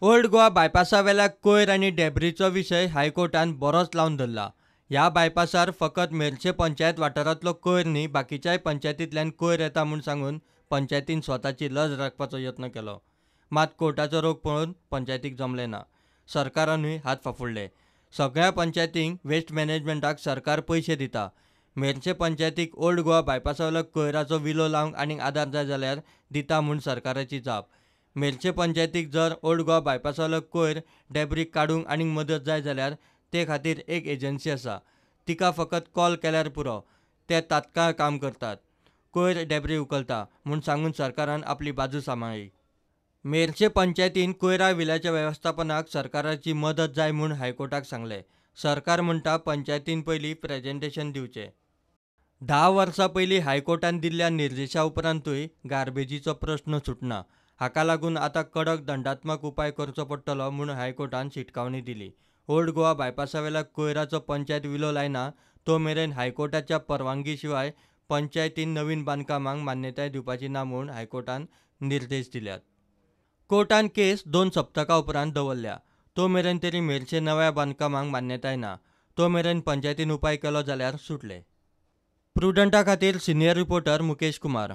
Old Goa बायपासावेल्या कोयर आनी डेब्रीचो विशय हायकोर्टान बरोच लावन धरला. ह्या बायपासार फकत मेरशे पंचायत वाठारांतलो कोयर न्ही, बाकीच्याय पंचायतींतल्यान कोयर येता म्हूण सांगून पंचायतीन स्वताची लज राखपाचो यत्न केलो. मात कोर्टाचो रोग पळोवन पंचायतीक जमलें ना. सरकारानूय हात फाफुडले. सगळ्या पंचायतींक वेस्ट मॅनेजमेंटाक सरकार पयशे दिता. मेरशे पंचायतीक ओल्ड गोवा बायपासावेलो कोयराचो विलो लावंक आनीक आदार जाय जाल्यार दिता म्हूण सरकाराची जाप. मेरशे पंचायतीक जर ओल्ड गोवा बायपासावेलो कोयर डेब्री काडूंक आनीक मदत जाय जाल्यार ते खातीर एक एजन्सी आसा. तिका फकत कॉल केल्यार पुरो, ते तात्काळ काम करतात, कोयर डेब्री उखलता म्हूण सांगून सरकारान आपली बाजू सांबाळ्ळी. मेरशे पंचायतीन कोयरा विल्याच्या वेवस्थापनाक सरकाराची मदत जाय म्हूण हायकोर्टाक सांगलें. सरकार म्हणटा पंचायतीन पयलीं प्रेजेंटेशन दिवचें. 10 वर्सां पयलीं हायकोर्टान दिल्ल्या निर्देशा उपरांतूय गार्बेजीचो प्रस्न सुटना. हाका लागून आतां कडक दंडात्मक उपाय करचो पडटलो म्हूण हायकोर्टान शिटकावणी दिली. ओल्ड गोवा बायपासावेल्या कोयराचो पंचायत विलो लायना तो मेरेन हायकोर्टाच्या परवानगी शिवाय पंचायतीन नवीन बांदकामांक मान्यताय दिवपाची ना म्हूण हायकोर्टान निर्देश दिल्यात. कोर्टान केस 2 सप्तकां उपरांत दवरल्या. तो मेरेन तरी मेरशे नव्या बांदकामांक मान्यताय ना. तो मेरेन पंचायतीन उपाय केलो जाल्यार सुटले. प्रुडंटा खातीर सिनियर रिपोर्टर मुकेश कुमार.